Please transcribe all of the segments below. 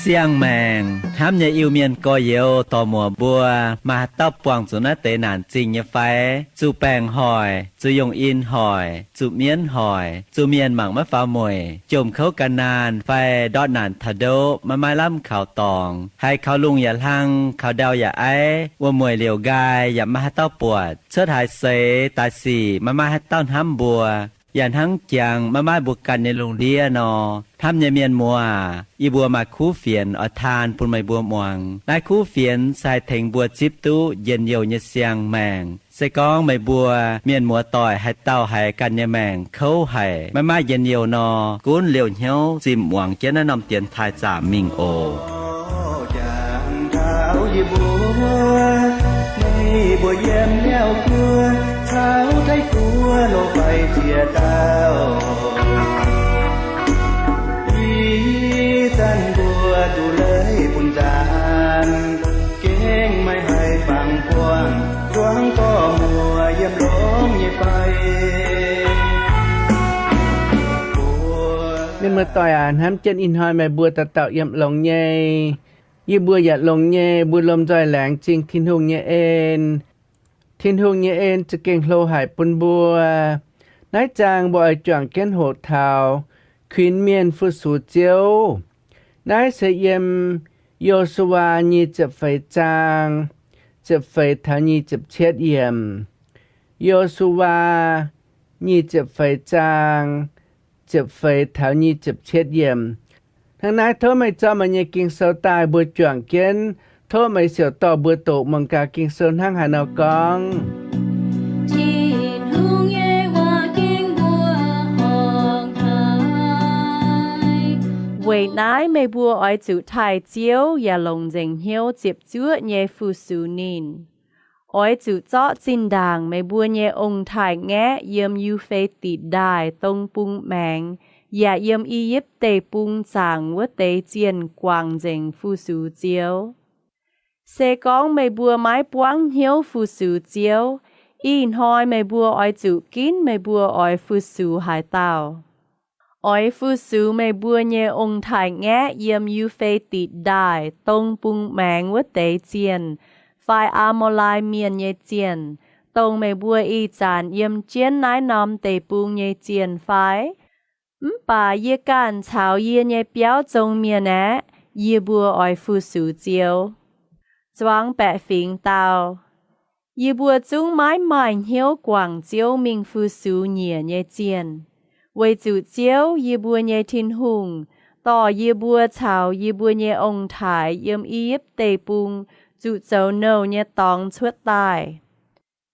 Siang-maengc hnamv nyei Iu-Mienh gorx-youz dorc muoc mbuo, maaih haaix dauh buangh zuqc naaiv deix naanc zingh nyei fai? Zuqc baengc hoic, zuqc yungh in hoic, zuqc mienv hoic, zuqc mienh mangc maiv faaux mueic, jomc kouv gan naanh fai ndortv naanc taux ndoqv maiv maaih lamh kaux dorngx, haiz kaux lungh yaac hlang, kaux ndau yaac aiv, wuom-mueic liouc nqaai yaac maiv maaih haaix dauh buatc, cuotv haaix seix daaih sic maiv maaih haaix dauh hnamv mbuo, yaac hnangv jangx maiv maaih mbuo ganh nyei lungh ndiev nor. Hnamv nyei mienh muoz aac, yie mbuo maaih kuv fienx oix taan bun meih mbuo muangx. Naaiv kuv fienx se haih tengx mbuo zipv duqv njien-youh nyei siang-maengc. Se gorngv meih mbuo mienh muoz-doic haaix dauh haiz ganh nyei maengc kouv haic, maiv maaih njien-youh nor, gunv liouh hnyouv zinh muangx jienv naaiv norm dienx taaih zaamc mingh oc. Jangx taux yie mbuo, meih mbuo yiem Liauh Guoqv caux Taiv-Guoqv lorz faix ziex dauh. Ih zanc mbuo duqv leiz bun nzaanx, gengh maiv haih fangx buangh, zuangx dorh muoc yiem longx nyei fai? Mienh muoz-doic aac, hnamv jienv ih hnoi meih mbuo dauh dauh yiem longx nyei. Yie mbuo yaac longx nyei, mbuo lomh nzoih laengz zingh Tin-Hungh nyei en. Tin-Hungh nyei en za'gengh hlo haic bun mbuo. Naaiv zaang mbuo oix juangc jienv hoqc taux kuinx mienh fu-sux Ziouv. Naaiv se yiem Yo^su^waa nyic ziepc feix zaang, ziepc feix taux nyic ziepc cietv yiemc. Yo^su^waa nyic ziepc feix zaang, ziepc feix taux nyic ziepc cietv yiemc. Hnangv naaiv, tov meih zorqv meih nyei Ging-Sou daaih mbuo juangc jienv. Tov meih siouc dorh mbuo doqc muangx gaax Ging-Sou hnangv haaix nor gorngv. Tin-Hungh nyei waac gengh mbuo ong-taaix. Weic naaiv meih mbuo oix zuqc taaih Ziouv yaac longc nzengc hnyouv ziepc zuoqv nyei fu-sux ninh. Oix zuqc zorqv zinh ndaangc meih mbuo nyei ong-taaix-ngaeqv yiem Yu^fe^ditc Ndaaih dong bung maengx yaac yiem I^yipv Deic-Bung zaangc wuov deix zienh guangc nzengc fu-sux Ziouv. Se gorngv meih mbuo maiv buangv hnyouv fu-sux Ziouv, ih hnoi meih mbuo oix zuqc ginv meih mbuo oix fu-sux haaix dauh. Oix fu-sux meih mbuo nyei ong-taaix-ngaeqv yiem Yu^fe^ditc Ndaaih dong bung maengx wuov deix zienh fai Aa^maa^lai Mienh nyei zienh, dongh meih mbuo ih zanc yiem jienv naaiv norm deic-bung nyei zienh fai? Mv baac yie ganh caux yie nyei biauv zong mienh aeqv, yie mbuo oix fu-sux Ziouv. Zuangx baeqc fingx dau, yie mbuo zungv maiv maaih hnyouv guangc Ziouv mingh fu-sux nyiec nyei zienh, weic zuqc Ziouv, yie mbuo nyei Tin-Hungh, dorh yie mbuo caux yie mbuo nyei ong-taaix yiem I^yipv Deic-Bung zuqc zoux nouh nyei dorngx cuotv daaih.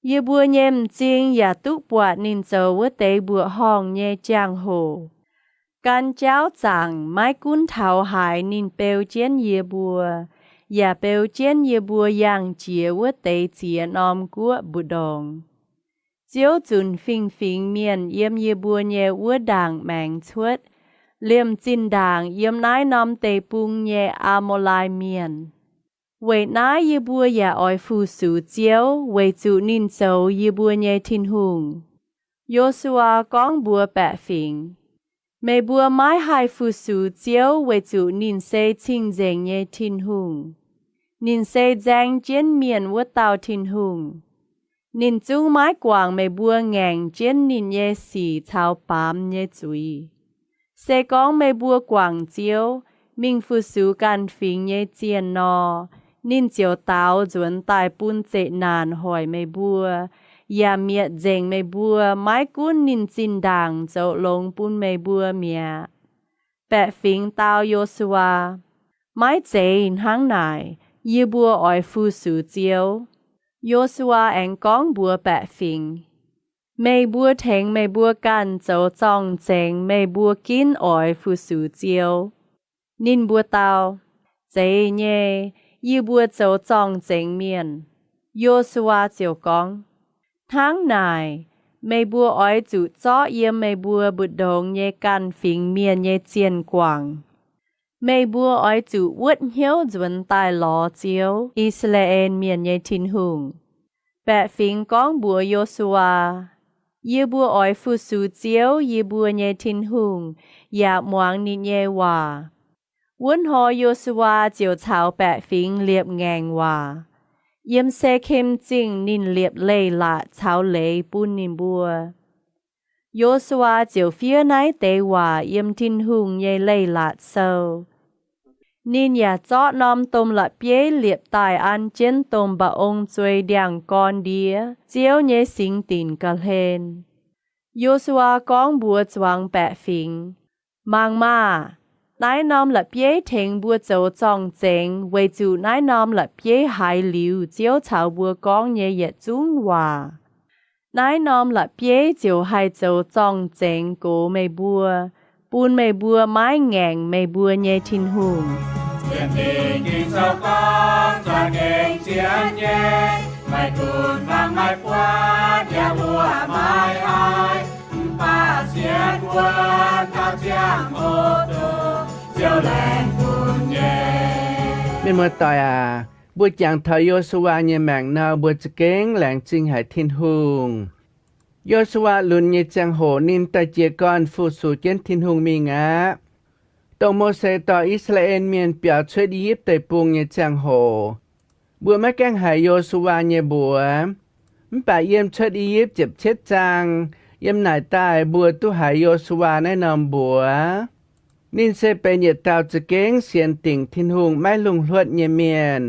Yie mbuo nyei m'zing yaac duqv buatc ninh zoux wuov deix mbuoqc horngh nyei jangx-hoc. Gan jauv zaangc maiv gunv taux haaix ninh beu jienv yie mbuo, yaac beu jienv yie mbuo yangh jiex wuov deix ziex norm guoqv mbu'ndongx. Ziouv zunc fingx-fingx mienh yiem yie mbuo nyei wuov ndaangc maengx cuotv, liemh zinh ndaangc yiem naaiv norm deic-bung nyei Aa^maa^lai Mienh. Weic naaiv yie mbuo yaac oix fu-sux Ziouv weic zuqc ninh zoux yie mbuo nyei Tin-Hungh. Yo^su^waa gorngv mbuox baeqc fingx, meih mbuo maiv haih fu-sux Ziouv weic zuqc ninh se cing-nzengc nyei Tin-Hungh. Ninh se nzaeng jienv mienh wuov dauh Tin-Hungh. Ninh zungv maiv guangc meih mbuo ngaengc jienv ninh nyei sic caux baamz nyei zuiz. Se gorngv meih mbuo guangc Ziouv, mingh fu-sux ganh fingx nyei zienh nor, ninh ziouc daaux nzuonx daaih bun zeqc naanc hoic meih mbuo, yaac mietc nzengc meih mbuo maiv gunv ninh zinh ndaangc zoux longx bun meih mbuo mi'aqv. Baeqc fingx dau Yo^su^waa, maiv zeiz hnangv naaic. Yie mbuo oix fu-sux Ziouv. Yo^su^waa aengx gorngv mbuox baeqc fingx, meih mbuo tengx meih mbuo ganh zoux zorng-zengx meih mbuo ginv oix fu-sux Ziouv. Ninh mbuo dau, zeiz nyei, yie mbuo zoux zorng-zengx mienh. Yo^su^waa ziouc gorngv, hnangv naaic, meih mbuo oix zuqc zorqv yiem meih mbuo mbu'ndongx nyei ganh fingx mienh nyei zienh guangc. Meih mbuo oix zuqc wuotv hnyouv nzuonx daaih lorz Ziouv, I^saa^laa^en Mienh nyei Tin-Hungh. Baeqc fingx gorngv mbuox Yo^su^waa, Yie mbuo oix fu-sux Ziouv, yie mbuo nyei Tin-Hungh, yaac muangx ninh nyei waac. Wuov hnoi Yo^su^waa ziouc caux baeqc fingx liepc ngaengc waac. Yiem Se^kem Zingh ninh liepc leiz-latc caux leiz bun ninh mbuo. Yo^su^waa ziouc fiev naaiv deix waac yiem Tin-Hungh nyei leiz-latc sou. Ninh yaac zorqv norm domh la'bieiv liepc daaih an jienv domh mba'ong zuei ndiangx-gorn ndie Ziouv nyei singx dinc ga'hlen. Yo^su^waa gorngv mbuox zuangx baeqc fingx, Mangc maah! Naaiv norm la'bieiv tengx mbuo zoux zorng-zengx weic zuqc naaiv norm la'bieiv haiz liuz Ziouv caux mbuo gorngv nyei yietc zungv waac. Naaiv norm la'bieiv ziouc haih zoux zorng-zengx gox meih mbuo, bun meih mbuo maiv ngaengc meih mbuo nyei Tin-Hungh. Sienx Ging-Sou gorngv za'gengh sienx nyei, maiv gunv mangc maiv buatc yaac mbuo maiv haih, mv baac sienx wuov dauh ziangh hoc duqv Ziouv laengz bun nyei. Mienh muoz-doic aac, mbuo jangx taux Yo^su^waa nyei maengc nor, mbuo za'gengh laengz zingh haic Tin-Hungh. Yo^su^waa lunx nyei ziangh hoc ninh daaih jiez gorn fu-sux jienv Tin-Hungh mingh aqv. Dongh Mose dorh I^saa^laa^en Mienh biaux cuotv I^yipv Deic-Bung nyei ziangh hoc, mbuo maiv gaengh haiz Yo^su^waa nyei mbuox. Mv baac yiem Cuotv I^yipv ziepc cietv zaang, yiem naaic daaih mbuo duqv haiz Yo^su^waa naaiv norm mbuox. Ninh se benx yietc dauh za'gengh sienx dingc Tin-Hungh maiv lungh hluotv nyei mienh.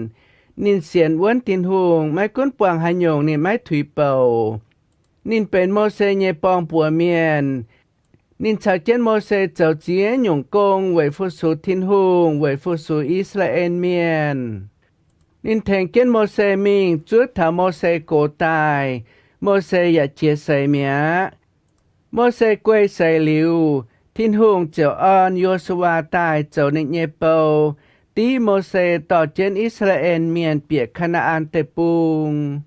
Ninh sienx wuonv Tin-Hungh, maiv gunv buangh haaix nyungc ninh maiv tuix bouc. Ninh benx Mose nyei borng-buoz mienh. Ninh caux jienv Mose zoux ziex nyungc gong weic fu-sux Tin-Hungh, weic fu-sux I^saa^laa^en Mienh. Ninh tengx jienv Mose mingh zuov taux Mose gox daaih, Mose yaac jiex seix mi'aqv. Mose guei seix liuz, Tin-Hungh ziouc orn Yo^su^waa daaih zoux ninh nyei bou, div Mose dorh jienv I^saa^laa^en Mienh bieqc Kaa^naa^an Deic-Bung.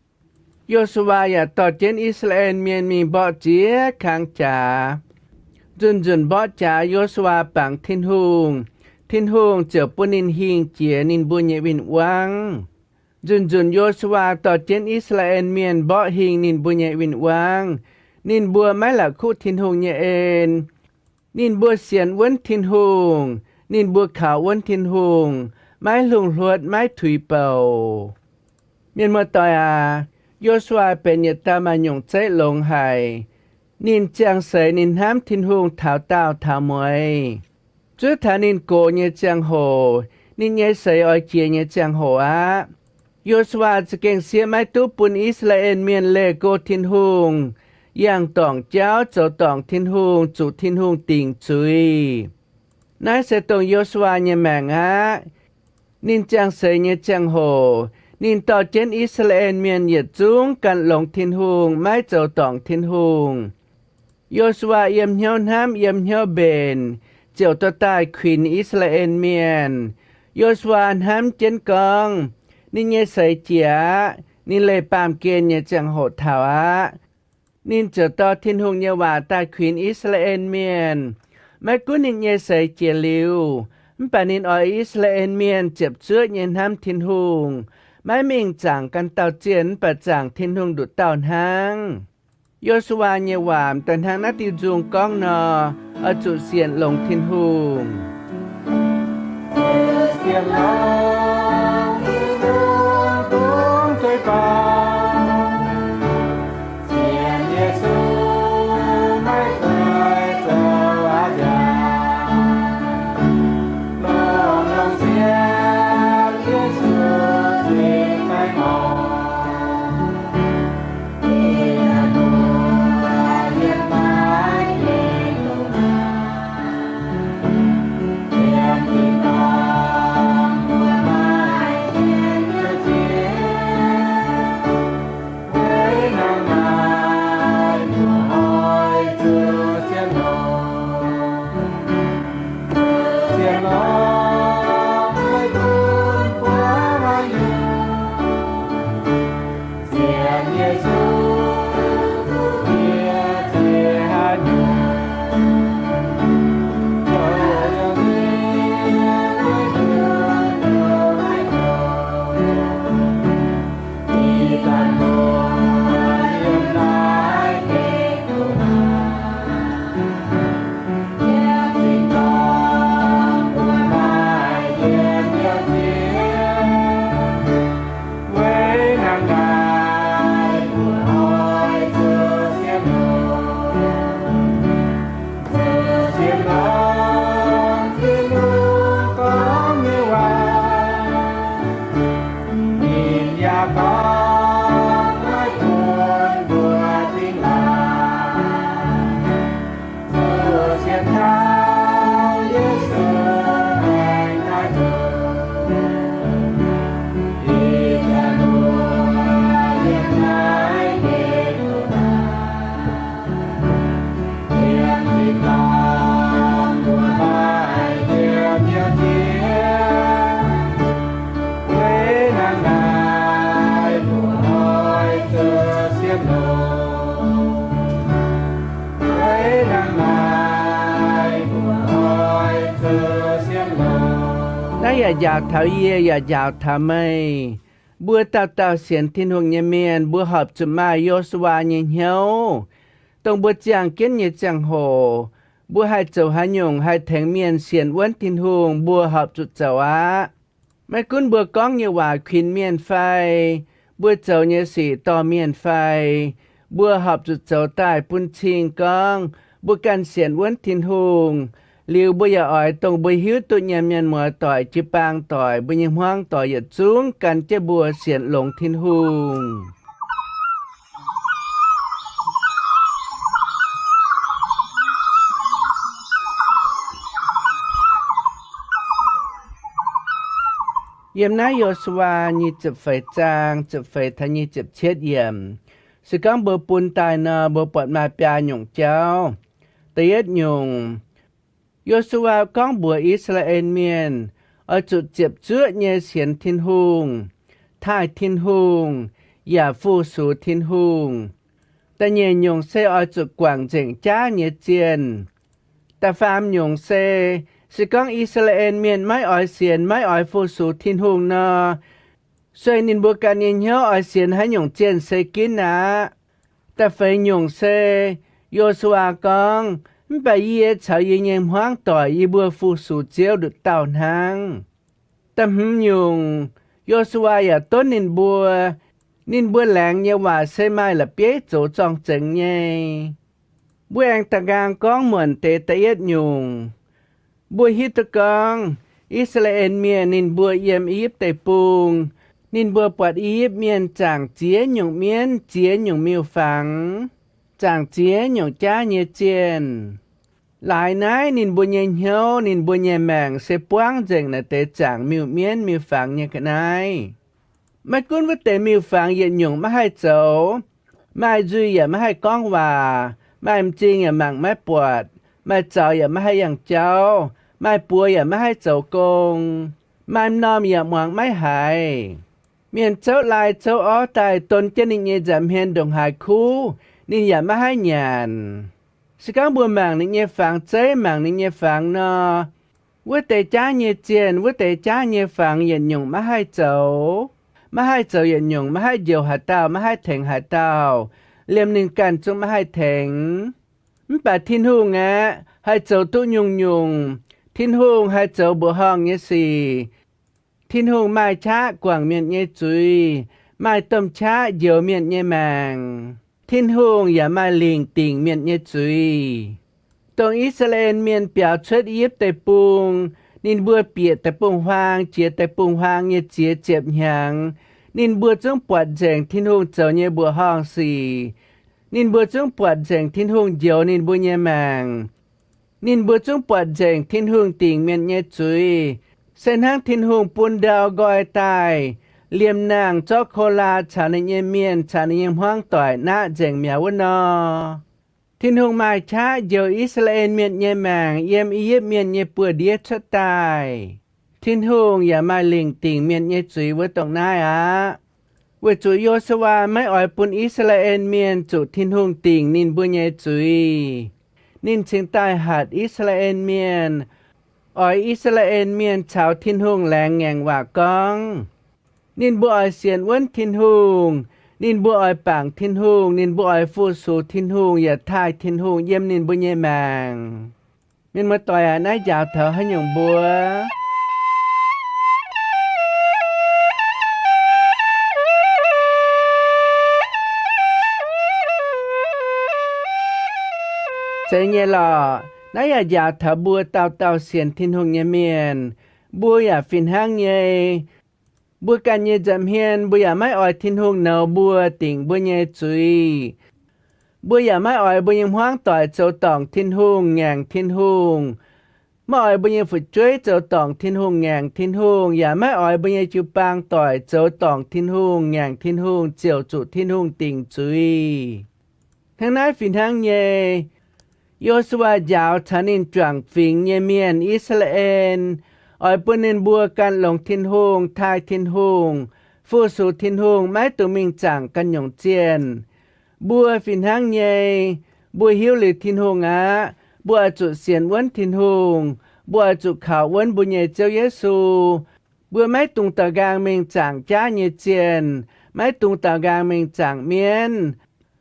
Yo^su^waa yaac dorh jienv I^saa^laa^en Mienh mingh mborqv ziex kang jaax. Nzunc-nzunc mborqv jaax Yo^su^waa bangc Tin-Hungh, Tin-Hungh ziouc bun ninh hingh jiex ninh mbuo nyei win-wangv. Nzunc-nzunc Yo^su^waa dorh jienv I^saa^laa^en Mienh mborqv hingh ninh mbuo nyei win-wangv, ninh mbuo maiv la'kuqv Tin-Hungh nyei en. Ninh mbuo sienx wuonv Tin-Hungh, ninh mbuo kaux wuonv Tin-Hungh, maiv lungh hluotv maiv tuix bouc. Mienh muoz-doic aac, Yo^su^waa benx yietc dauh maaih nyungc zeiv longx haic. Ninh ziangh seix ninh hnamv Tin-Hungh taux daauh taux mueiz. Zuov taux ninh gox nyei ziangh hoc, ninh nyei seix oix jiex nyei ziangh hoc aqv, Yo^su^waa za'gengh siev maiv duqv bun I^saa^laa^en Mienh leih go Tin-Hungh, yangh dorngc jauv zoux dorngc Tin-Hungh, zuqc Tin-Hungh dingc zuiz. Naaiv se dongh Yo^su^waa nyei maengc aqv. Ninh ziangh seix nyei ziangh hoc, ninh dorh jienv I^saa^laa^en Mienh yietc zungv gan longx Tin-Hungh, maiv zoux dorngc Tin-Hungh. Yo^su^waa yiem hnyouv hnamv yiem hnyouv mbenc, ziouc dorh daaih kuinx I^saa^laa^en Mienh. Yo^su^waa hnamv jienv gorngv, ninh nyei seix jiex aqv, ninh leih baamh gen nyei ziangh hoc taux aqv. Ninh ziouc dorh Tin-Hungh nyei waac daaih kuinx I^saa^laa^en Mienh. Maiv gunv ninh nyei seix jiex liuz, mv baac ninh oix I^saa^laa^en Mienh ziepc zuoqv nyei hnamv Tin-Hungh, maiv mingh zaangc gan dauh zienh, mv baac zaangc Tin-Hungh nduqc dauh hnangv. Yo^su^waa nyei waac daaih hnangv naaiv diuh nzung gorngv nor, oix zuqc sienx longx Tin-Hungh. Naaiv yaac njaaux taux yie, yaac njaaux taux meih. Mbuo dauh dauh sienx Tin-Hungh nyei mienh, mbuo horpc zuqc maaih Yo^su^waa nyei hnyouv, dongh mbuo ziangh jienv nyei ziangh hoc, mbuo haih zoux haaix nyungc haih tengx mienh sienx wuonv Tin-Hungh, mbuo horpc zuqc zoux aqv. Maiv gunv mbuo gorngv nyei waac kuinx mienh fai mbuo zoux nyei sic dorh mienh fai, mbuo horpc zuqc zoux daaih bun cing gorngv mbuo ganh sienx wuonv Tin-Hungh. Liuz mbuo yaac oix dongh mbuo hiuv duqv nyei mienh muoz-doic, jiu-baang doic, mbuo nyei hmuangv doic yietc zungv gan jienv mbuo sienx longx Tin-Hungh. Yiem naaiv Yo^su^waa nyic ziepc feix zaang, ziepc feix taux nyic ziepc cietv yiemc. Se gorngv mbuo bun daaih nor, mbuo buatc maaih biaa nyungc jauv. Da'yietv nyungc, Yo^su^waa gorngv mbuox I^saa^laa^en Mienh oix zuqc ziepc zuoqv nyei sienx Tin-Hungh, taaih Tin-Hungh, yaac fu-sux Tin-Hungh. Da'nyeic nyungc se oix zuqc guangc nzengc jaav nyei zienh. Da'faam nyungc se, se gorngv I^saa^laa^en Mienh maiv oix sienx, maiv oix fu-sux Tin-Hungh nor, sueih ninh mbuo ganh nyei hnyouv oix sienx haaix nyungc zienh se ginv aqv. Da'feix nyungc se, Yo^su^waa gorngv, Mv baac yie caux yie nyei hmuangv doic, yie mbuo fu-sux Ziouv nduqc dauh hnangv. Da'hmz nyungc, Yo^su^waa yaac donv ninh mbuo, ninh mbuo laengz nyei waac se maaih la'bieiv zoux zorng-zengx nyei. Mbuo aengx da'nqaang gorngv muonc deix da'yietv nyungc. Mbuo hiuv duqv gorngv I^saa^laa^en Mienh ninh mbuo yiem I^yipv Deic-Bung, ninh mbuo buatc I^yipv Mienh zaangc ziex nyungc mienv, ziex nyungc miuc-fangx, zaangc ziex nyungc jaav nyei zienh. Laaix naaiv ninh mbuo nyei hnyouv, ninh mbuo nyei maengc se buangv nzengc naaiv deix zaangc miuc-mienv miuc-fangx nyei ga'naaiv. Maiv gunv wuov deix miuc-fangx yietc nyungc maiv haih zoux, maaih nzuih yaac maiv haih gorngv waac, maaih m'zing yaac mangc maiv buatc, maaih zaux yaac maiv haih yangh jauv, maaih buoz yaac maiv haih zoux gong, maaih m'normh yaac muangx maiv haiz. Mienh zouv lai zouv orv daaih don jienv ninh nyei nza'hmien ndongc haaix kuv, ninh yaac maiv haih nyanc. Se gorngv mbuo mangc ninh nyei fangx zeiv, mangc ninh nyei fangx nor, wuov deix jaav nyei zienh, wuov deix jaav nyei fangx yietc nyungc maiv haih zoux. Maiv haih zoux yietc nyungc, maiv haih njoux haaix dauh, maiv haih tengx haaix dauh. Liemh ninh ganh zungv maiv haih tengx. Mv baac Tin-Hungh aeqv, haih zoux duqv nyungc-nyungc. Tin-Hungh haih zoux mbuoqc horngh nyei sic. Tin-Hungh maaih qaqv guangc mienh nyei zuiz, maaih domh qaqv njoux mienh nyei maengc. Tin-Hungh yaac maaih lingc dingc mienh nyei zuiz. Dongh I^saa^laa^en Mienh biaux cuotv I^yipv Deic-Bung, ninh mbuo bieqc deic-bung-huaang, jiex deic-bung-huaang nyei ziex ziepc hnyangx, ninh mbuo zungv buatc nzengc Tin-Hungh zoux nyei mbuoqc horngh sic. Ninh mbuo zungv buatc nzengc Tin-Hungh njoux ninh mbuo nyei maengc. Ninh mbuo zungv buatc nzengc Tin-Hungh dingc mienh nyei zuiz, se hnangv Tin-Hungh bun ndau nqoi daaih, liemh nangh zorqv ko laa caux ninh nyei mienh caux ninh nyei hmuangv doic naqv nzengc mi'aqv wuov nor. Tin-Hungh maaih qaqv njoux I^saa^laa^en Mienh nyei maengc yiem I^yipv Mienh nyei buoz-ndiev cuotv daaih. Tin-Hungh yaac maaih lingc dingc mienh nyei zuiz wuov dongh naaiv aqv. Weic zuqc Yo^su^waa maiv oix bun I^saa^laa^en Mienh zuqc Tin-Hungh dingc ninh mbuo nyei zuiz. Ninh cingx daaih hatc I^saa^laa^en Mienh, oix I^saa^laa^en Mienh caux Tin-Hungh laengz ngaengc waac gorngv, ninh mbuo oix sienx wuonv Tin-Hungh, ninh mbuo oix bangc Tin-Hungh, ninh mbuo oix fu-sux Tin-Hungh yaac taaih Tin-Hungh yiem ninh mbuo nyei maengc. Mienh muoz-doic aac, naaiv njaaux taux haaix nyungc mbuo? Zeiz nyei lorqc. Naaiv yaac njaaux taux mbuo dauh dauh sienx Tin-Hungh nyei mienh. Mbuo yaac fih hnangv nyei. Mbuo ganh nyei nza'hmien mbuo yaac maiv oix Tin-Hungh nouz mbuo, dingc mbuo nyei zuiz. Mbuo yaac maiv oix mbuo nyei hmuangv doic zoux dorngc Tin-Hungh, ngaengc Tin-Hungh. Maiv oix mbuo nyei fu'jueiv zoux dorngc Tin-Hungh, ngaengc Tin-Hungh, yaac maiv oix mbuo nyei jiu-baang doic zoux dorngc Tin-Hungh, ngaengc Tin-Hungh, ziouc zuqc Tin-Hungh dingc zuiz. Hnangv naaiv fih hnangv nyei, Yo^su^waa njaaux caux ninh juangc fingx nyei mienh I^saa^laa^en, oix bun ninh mbuo gan longx Tin-Hungh, taaih Tin-Hungh, fu-sux Tin-Hungh, maiv dungx mingh zaangc ganh nyungc zienh. Mbuo fih hnangv nyei, mbuo hiuv liuz Tin-Hungh aqv, mbuo oix zuqc sienx wuonv Tin-Hungh, Mbuo oix zuqc kaux wuonv mbuo nyei Ziouv Yesu. Mbuo maiv dungx daaux nqaang mingh zaangc jaav nyei zienh, maiv dungx daaux nqaang mingh zaangc mienv,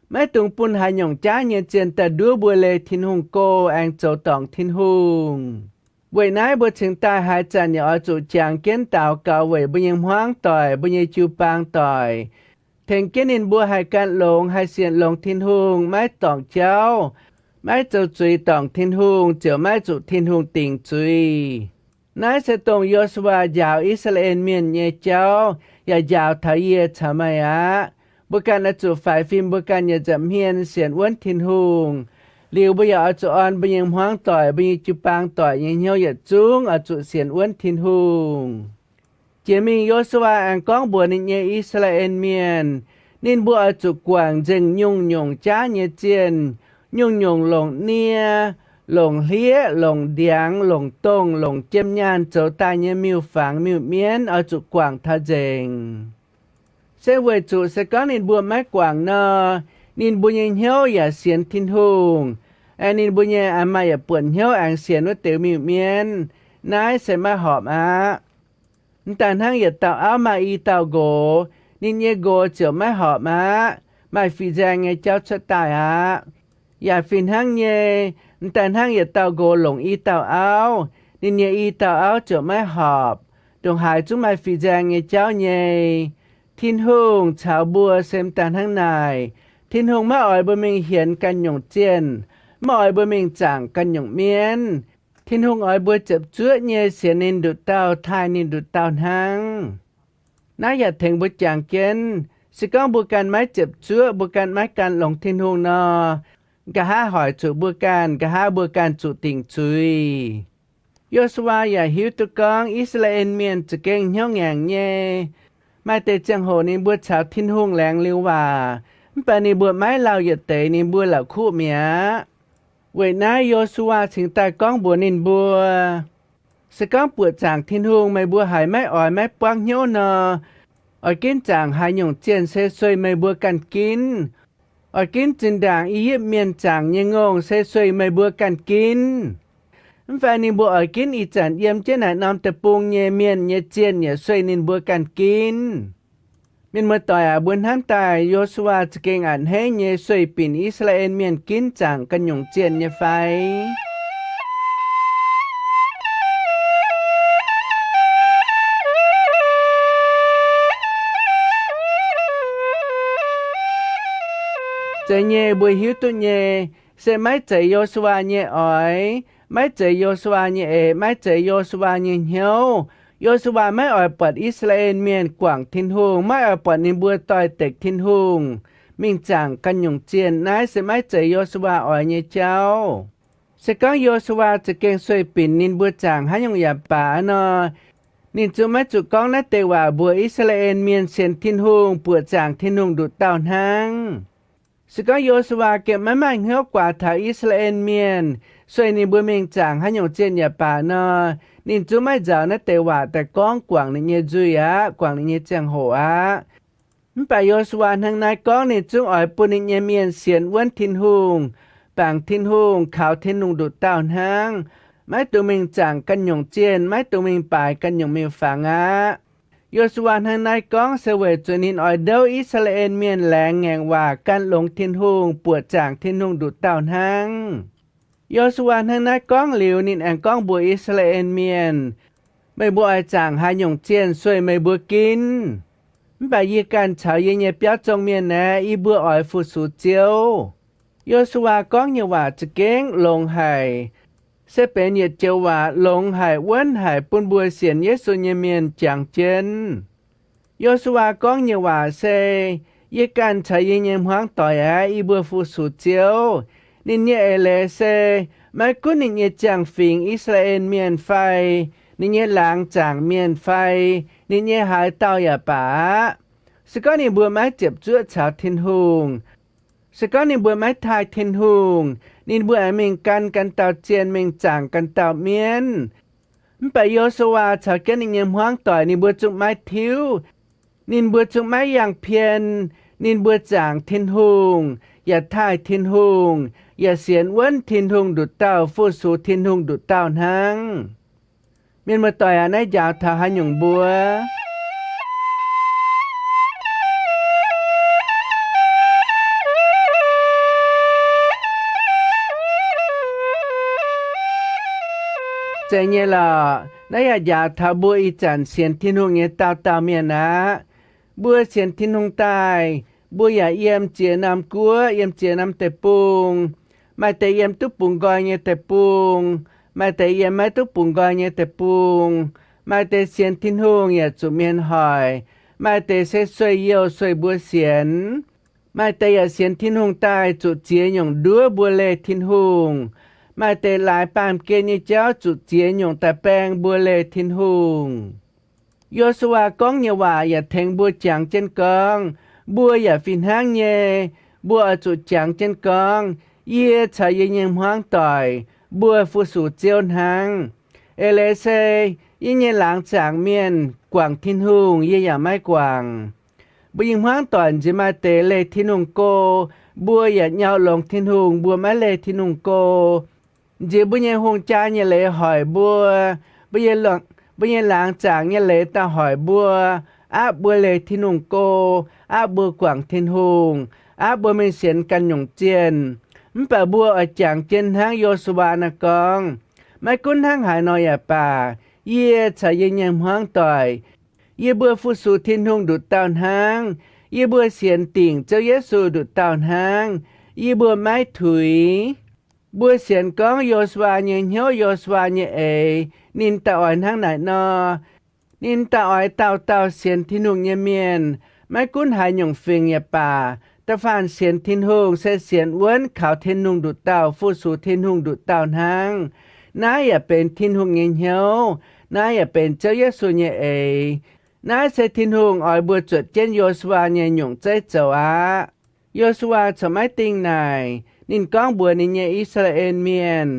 maiv dungx bun haaix nyungc jaav nyei zienh daaih nduov mbuo leih Tin-Hungh go aengx zoux dorngc Tin-Hungh. Weic naaiv mbuo cingx daaih haaix zanc yaac oix zuqc jangx jienv daux gaux weic mbuo nyei hmuangv doic, mbuo nyei jiu-baang doic, tengx jienv ninh mbuo haih gan longx, haih sienx longx Tin-Hungh, maiv dorngc jauv, maiv zoux zuiz dorngc Tin-Hungh, ziouc maiv zuqc Tin-Hungh dingc zuiz. Naaiv se dongh Yo^su^waa njaaux I^saa^laa^en Mienh nyei jauv, yaac njaaux taux yie caux meih aqv. Mbuo ganh oix zuqc faix fim mbuo ganh nyei nza'hmien sienx wuonv Tin-Hungh. Liuz mbuo yaac oix zuqc orn mbuo nyei hmuangv doic, mbuo nyei jiu-baang doic nyei hnyouv yietc zungv oix zuqc sienx wuonv Tin-Hungh. Jiex mingh Yo^su^waa aengx gorngv mbuox ninh nyei I^saa^laa^en Mienh, ninh mbuo oix zuqc guangc nzengc nyungc-nyungc jaav nyei zienh, nyungc-nyungc longc nie, longc hlieqv, longc ndiangx, longc dongh, longc jiem nyaanh zoux daaih nyei miuc-fangx miuc-mienv oix zuqc guangc taux nzengc. Se weic zuqc se gorngv ninh mbuo maiv guangc nor, ninh mbuo nyei hnyouv yaac sienx Tin-Hungh, aengx ninh mbuo nyei aa maaih yaac buonc hnyouv aengx sienx wuov deix miuc-mienv. Naaiv se maiv horpc aqv. M'daaih hnangv yietc dauh auv maaih i dauh nqox, ninh nyei nqox ziouc maiv horpc aqv, maaih fih nzaeng nyei jauv cuotv daaih aqv. Yaac fih hnangv nyei, m'daaih hnangv yietc dauh nqox longc i dauh auv, ninh nyei i dauh auv ziouc maiv horpc, ndongc haaix zungv maaih fih nzaeng nyei jauv nyei. Tin-Hungh caux mbuo se m'daaih hnangv naaic. Tin-Hungh maiv oix mbuo mingh hienx ganh nyungc zienh, maiv oix mbuo mingh zaangc ganh nyungc mienv. Tin-Hungh oix mbuo ziepc zuoqv nyei sienx ninh nduqc dauh, taaih ninh nduqc dauh hnangv. Naaiv yaac tengx mbuo jangx jienv, se gorngv mbuo ganh maiv ziepc zuoqv, mbuo ganh maiv gan longx Tin-Hungh nor, nqa'haav hoic zuqc mbuo ganh, nqa'haav mbuo ganh zuqc dingc zuiz. Yo^su^waa yaac hiuv duqv gorngv I^saa^laa^en Mienh za'gengh hnyouv ngaengc nyei. Maaih deix ziangh hoc ninh mbuo caux Tin-Hungh laengz liuz waac, mv baac ninh mbuo maiv lauh yietc deix, ninh mbuo la'kuqv mi'aqv. Weic naaiv Yo^su^waa cingx daaih gorngv mbuox ninh mbuo, se gorngv buoqc zaangc Tin-Hungh meih mbuo haiz maiv oix maiv buangv hnyouv nor, oix ginv zaangc haaix nyungc zienh se sueih meih mbuo ganh ginv. Oix ginv zinh ndaangc I^yipv Mienh zaangc nyei ngongh se sueih meih mbuo ganh ginv. Mv fai ninh mbuo oix ginv ih zanc yiem jienv naaic norm deic-bung nyei mienh nyei zienh yaac sueih ninh mbuo ganh ginv. Mienh muoz-doic aac, mbuo hnamv daaih Yo^su^waa za'gengh a'hneiv nyei sueih binc I^saa^laa^en Mienh ginv zaangc ganh nyungc zienh nyei fai? Zeiz nyei, mbuo hiuv duqv nyei, se maiv zeiz Yo^su^waa nyei oix, maiv zeiz Yo^su^waa nyei eix, maiv zeiz Yo^su^waa nyei hnyouv. Yo^su^waa maiv oix buatc I^saa^laa^en Mienh guangc Tin-Hungh, maiv oix buatc ninh mbuo doix-dekc Tin-Hungh mingh zaangc ganh nyungc zienh. Naaiv se maiv zeiz Yo^su^waa oix nyei jauv. Se gorngv Yo^su^waa za'gengh sueih binc ninh mbuo zaangc haaix nyungc yaac baac nor, ninh zungv maiv zuqc gorngv naaiv deix waac mbuox I^saa^laa^en Mienh sienx Tin-Hungh, buoqc zaangc Tin-Hungh nduqc dauh hnangv. Se gorngv Yo^su^waa gengh maiv maaih hnyouv guaax taux I^saa^laa^en Mienh, sueih ninh mbuo mingh zaangc haaix nyungc zienh yaac baac nor, ninh zungv maiv nzaaux naaiv deix waac daaih gorngv guangc ninh nyei nzuih aqv, guangc ninh nyei ziangh hoc aqv. Mv baac Yo^su^waa hnangv naaiv gorngv ninh zungv oix bun ninh nyei mienh sienx wuonv Tin-Hungh, bangc Tin-Hungh, kaux Tin-Hungh nduqc dauh hnangv, maiv dungx mingh zaangc ganh nyungc zienh, maiv dungx mingh baaix ganh nyungc miuc-fangx aqv. Yo^su^waa hnangv naaiv gorngv se weic zuqc ninh oix ndouv I^saa^laa^en Mienh laengz ngaengc waac gan longx Tin-Hungh, buoqc zaangc Tin-Hungh nduqc dauh hnangv. Yo^su^waa hnangv naaiv gorngv liuz, ninh aengx gorngv mbuox I^saa^laa^en Mienh, meih mbuo oix zaangc haaix nyungc zienh sueih meih mbuo ginv. Mv baac yie ganh caux yie nyei biauv zong mienh aeqv, yie mbuo oix fu-sux Ziouv. Yo^su^waa gorngv nyei waac za'gengh longx haic, se benx yietc joux waac longx haic, wuonv haic, bun mbuo sienx Yesu nyei mienh jangx jienv. Yo^su^waa gorngv nyei waac se, yie ganh caux yie nyei hmuangv doic aeqv, yie mbuo fu-sux Ziouv. Ninh nyei eix leiz se, maiv gunv ninh nyei ziangh fingx I^saa^laa^en Mienh fai, ninh nyei laangz zaangc mienh fai, ninh nyei haaix dauh yaac baac aqv, se gorngv ninh mbuo maiv ziepc zuoqv caux Tin-Hungh, se gorngv ninh mbuo maiv taaih Tin-Hungh, ninh mbuo aengx mingh gan ganh dauh zienh, mingh zaangc ganh dauh mienv. Mv baac Yo^su^waa caux jienv ninh nyei hmuangv doic ninh mbuo zungv maiv tiuv. Ninh mbuo zungv maiv yangh pien. Ninh mbuo zaangc Tin-Hungh, yaac taaih Tin-Hungh, yaac sienx wuonv Tin-Hungh nduqc dauh, fu-sux Tin-Hungh nduqc dauh hnangv. Mienh muoz-doic aac, naaiv njaaux taux haaix nyungc mbuo? Zeiz nyei lorqc. Naaiv yaac njaaux taux mbuo ih zanc sienx Tin-Hungh nyei dauh dauh mienh aqv. Mbuo sienx Tin-Hungh daaih, mbuo yaac yiem ziex norm guoqv, yiem ziex norm deic-bung. Maaih deix yiem duqv bungx nqoi nyei deic-bung, maaih deix yiem maiv duqv bungx nqoi nyei deic-bung. Maaih deix sienx Tin-Hungh yaac zuqc mienh hoic, maaih deix se sueih youh sueih mbuo sienx. Maaih deix yaac sienx Tin-Hungh daaih zuqc ziex nyungc nduov mbuo leih Tin-Hungh. Maaih deix laaix baamh gen nyei jauv zuqc ziex nyungc daaih baeng mbuo leih Tin-Hungh. Yo^su^waa gorngv nyei waac yaac tengx mbuo jangx jienv gorngv, mbuo yaac fih hnangv nyei. Mbuo oix zuqc jangx jienv gorngv, yie caux yie nyei hmuangv doic, mbuo fu-sux Ziouv hnangv. Eix leiz se yie nyei laangz zaangc mienh guangc Tin-Hungh, yie yaac maiv guangc. Mbuo nyei hmuangv doic nziex maaih deix leih Tin-Hungh go, mbuo yaac nyau longx Tin-Hungh, mbuo maiv leih Tin-Hungh go. Nziex mbuo nyei hungh jaa nyei leiz hoic mbuo, mbuo nyei laangz zaangc nyei leiz daaih hoic mbuo, aapv mbuo leih Tin-Hungh go, aapv mbuo guangc Tin-Hungh, aapv mbuo mingh sienx ganh nyungc zienh. Mv baac mbuo oix jangx jienv hnangv Yo^su^waa naaiv gorngv, maiv gunv hnangv haaix nor yaac baac, yie caux yie nyei hmuangv doic, yie mbuo fu-sux Tin-Hungh nduqc dauh hnangv. Yie mbuo sienx dingc Ziouv Yesu nduqc dauh hnangv. Yie mbuo maiv tuix. Mbuo sienx gorngv Yo^su^waa nyei hnyouv, Yo^su^waa nyei eix, ninh daaih oix hnangv naaic nor. Ninh daaih oix dauh dauh sienx Tin-Hungh nyei mienh, maiv gunv haaix nyungc fingx yaac baac, da'faanh sienx Tin-Hungh se sienx wuonv kaux Tin-Hungh nduqc dauh, fu-sux Tin-Hungh nduqc dauh hnangv. Naaiv yaac benx Tin-Hungh nyei hnyouv. Naaiv yaac benx Ziouv Yesu nyei eix. Naaiv se Tin-Hungh oix mbuo zuotc jienv Yo^su^waa nyei nyungc zeiv zoux aqv. Yo^su^waa corc maiv dingh naaic. Ninh gorngv mbuox ninh nyei I^saa^laa^en Mienh,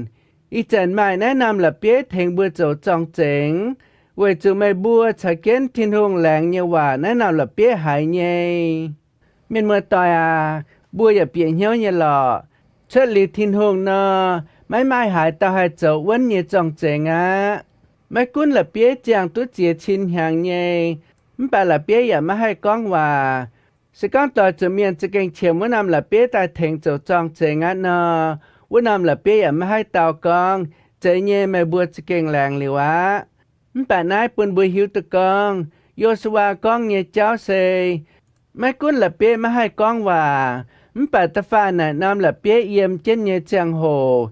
ih zanc maaih naaiv norm la'bieiv tengx mbuo zoux zorng-zengx, weic zuqc meih mbuo caux jienv Tin-Hungh laengz nyei waac naaiv norm la'bieiv haiz nyei. Mienh muoz-doic aac, mbuo yaac bieqc hnyouv nyei lorqc. Cuotv liuz Tin-Hungh nor, maiv maaih haaix dauh haih zoux wuonv nyei zorng-zengx aqv. Maiv gunv la'bieiv ziangh duqv ziex cin hnyangx nyei, mv baac la'bieiv yaac maiv haih gorngv waac. Se gorngv doix zuqc mienh za'gengh qiemx wuov norm la'bieiv daaih tengx zoux zorng-zengx aqv nor, wuov norm la'bieiv yaac maiv haih dau gorngv, Zeiz nyei, meih mbuo za'gengh laengz liuz aqv. Mv baac naaiv bun mbuo hiuv duqv gorngv, Yo^su^waa gorngv nyei jauv se, maiv gunv la'bieiv maiv haih gorngv waac, mv baac da'faanh naaic norm la'bieiv yiem jienv nyei ziangh hoc,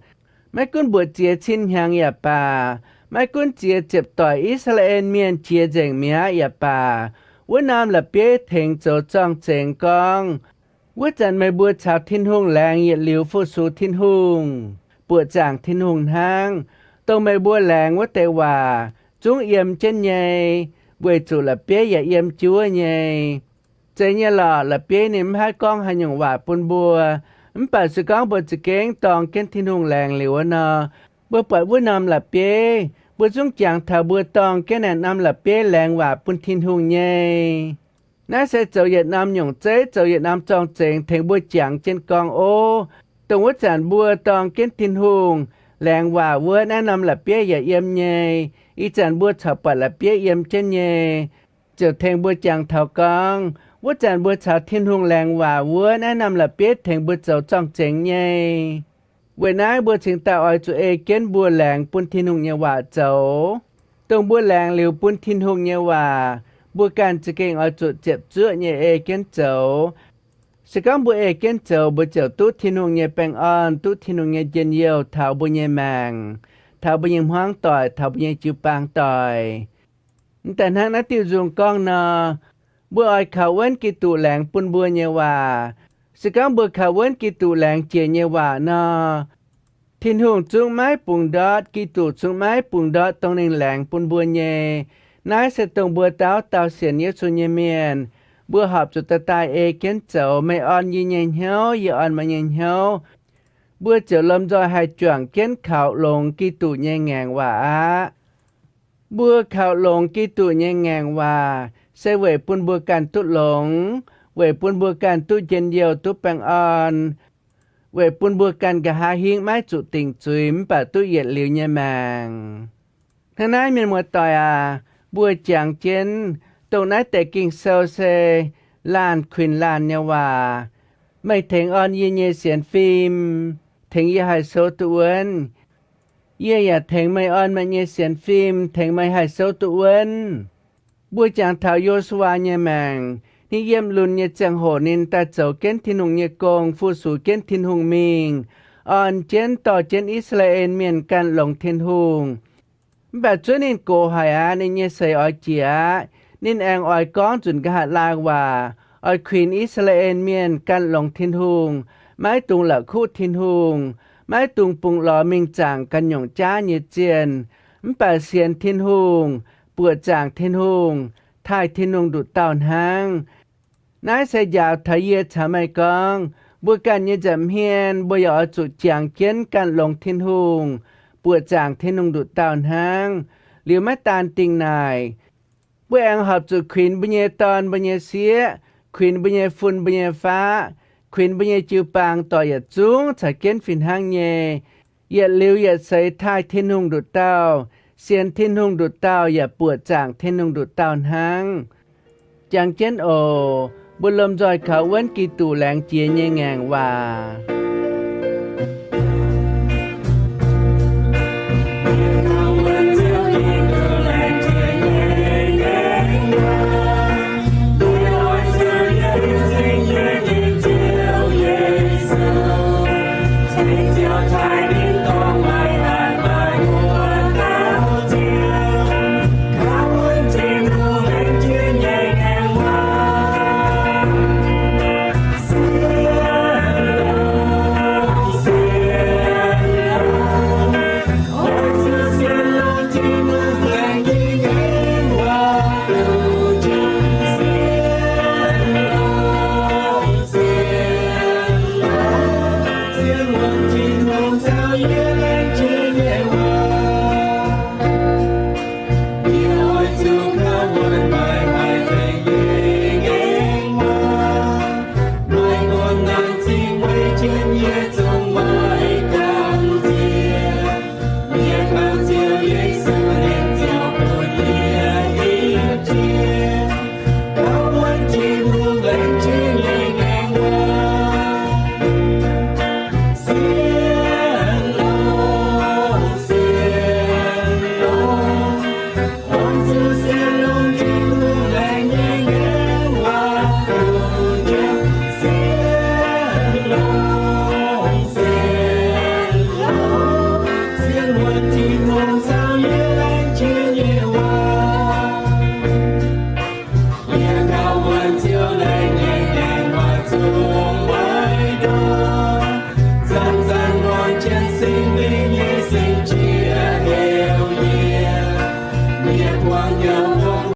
maiv gunv mbuoqc ziex cin hnyangx yaac baac, maiv gunv ziex ziepc doic I^saa^laa^en Mienh jiex nzengc mi'aqv yaac baac, wuov norm la'bieiv tengx zoux zorng-zengx gorngv, Wuov zanc meih mbuo caux Tin-Hungh laengz yietc liuz fu-sux Tin-Hungh, buoqc zaangc Tin-Hungh hnangv. Dongh meih mbuo laengz wuov deix waac zungv yiem jienv nyei, weic zuqc la'bieiv yaac yiem jienv nyei. Zeiz nyei lorqc, la'bieiv ninh maiv haih gorngv haaix nyungc waac bun mbuo. Mv baac se gorngv mbuo za'gengh dorng jienv Tin-Hungh laengz liuz wuov nor, mbuo buatc wuov norm la'bieiv, mbuo zungv jangx taux mbuo dorng jienv naaic norm la'bieiv laengz waac bun Tin-Hungh nyei. Naaiv se zoux yietc norm nyungc zeiv, zoux yietc norm zorng-zengx tengx mbuo jangx jienv gorngv, Ov, dongh wuov zanc mbuo dorng jienv Tin-Hungh laengz waac wuov, naaiv norm la'bieiv yaac yiem nyei. Ih zanc mbuo corc buatc la'bieiv yiem jienv nyei, ziouc tengx mbuo jangx taux gorngv, wuov zanc mbuo caux Tin-Hungh laengz waac wuov, naaiv norm la'bieiv tengx mbuo zoux zorng-zengx nyei. Weic naaiv mbuo cingx daaih oix zuqc ei jienv mbuo laengz bun Tin-Hungh nyei waac zoux. Dongh mbuo laengz liuz bun Tin-Hungh nyei waac, mbuo ganh za'gengh oix zuqc ziepc zuoqv nyei ei jienv zoux. Se gorngv mbuo ei jienv zoux, mbuo ziouc duqv Tin-Hungh nyei baengh orn, duqv Tin-Hungh nyei njien-youh taux mbuo nyei maengc, taux mbuo nyei hmuangv doic, taux mbuo nyei jiu-baang doic. Mv daaih hnangv naaiv diuh nzung gorngv nor, mbuo oix kaux wuonv Giduc laengz bun mbuo nyei waac. Se gorngv mbuo kaux wuonv Giduc laengz jiex nyei waac nor, Tin-Hungh zungv maiv bungx ndortv, Giduc zungv maiv bungx ndortv dongh ninh laengz bun mbuo nyei. Naaiv se dongh mbuo dauh dauh sienx Yesu nyei mienh, mbuo horpc zuqc daaih daaih ei jienv zoux. Meih orn yie nyei hnyouv, yie orn meih nyei hnyouv, mbuo ziouc lomh nzoih haih juangc jienv kaux longx Giduc nyei ngaengc waac aqv. Mbuo kaux longx Giduc nyei ngaengc waac se weic bun mbuo ganh duqv longx, weic bun mbuo ganh duqv njien-youh, duqv baengh orn. weic bun mbuo ganh nqa'haav hingv maiv zuqc dingc zuiz mv baac duqv yietc liuz nyei maengc. Hnangv naaiv, mienh muoz-doic aac, mbuo jangx jienv dongh naaiv deix Ging-Sou se laanh kuinx laanh nyei waac. Meih tengx orn yie nyei sienx fim, tengx yie haih souv duqv wuonv. Yie yaac tengx meih orn meih nyei sienx fim, tengx meih haih souv duqv wuonv. Mbuo jangx taux Yo^su^waa nyei maengc, ninh yiem lunx nyei ziangh hoc ninh daaih zoux jienv Tin-Hungh nyei gong, fu-sux jienv Tin-Hungh mingh, orn jienv dorh jienv I^saa^laa^en Mienh ganh longx Tin-Hungh. Mv baac zuov ninh gox haic aqv, ninh nyei seix oix jiex aqv. Ninh aengx oix gorngv nzunc nqa'haav laai waac, oix kuinx I^saa^laa^en Mienh ganh longx Tin-Hungh, maiv dungx la'kuqv Tin-Hungh, maiv dungx bungx lorz mingh zaangc ganh nyungc jaav nyei zienh, mv baac sienx Tin-Hungh, buoqc zaangc Tin-Hungh, taaih Tin-Hungh nduqc dauh hnangv. Naaiv se njaaux taux yie caux meih gorngv, mbuo ganh nyei nza'hmien mbuo yaac oix zuqc jangx jienv ganh longx Tin-Hungh, buoqc zaangc Tin-Hungh nduqc dauh hnangv. Liuz maiv daan dingh naaic, mbuo aengx horpc zuqc kuinx mbuo nyei dorn, mbuo nyei sieqv, kuinx mbuo nyei fun, mbuo nyei faqv, kuinx mbuo nyei jiu-baang doic yietc zungv caux jienv fih hnangv nyei, yietc liuz yietc seix taaih Tin-Hungh nduqc dauh, sienx Tin-Hungh nduqc dauh yaac buoqc zaangc Tin-Hungh nduqc dauh hnangv. Jangx jienv oc. Mbuo lomh nzoih kaux wuonv Giduc laengz jiex nyei ngaengc waac.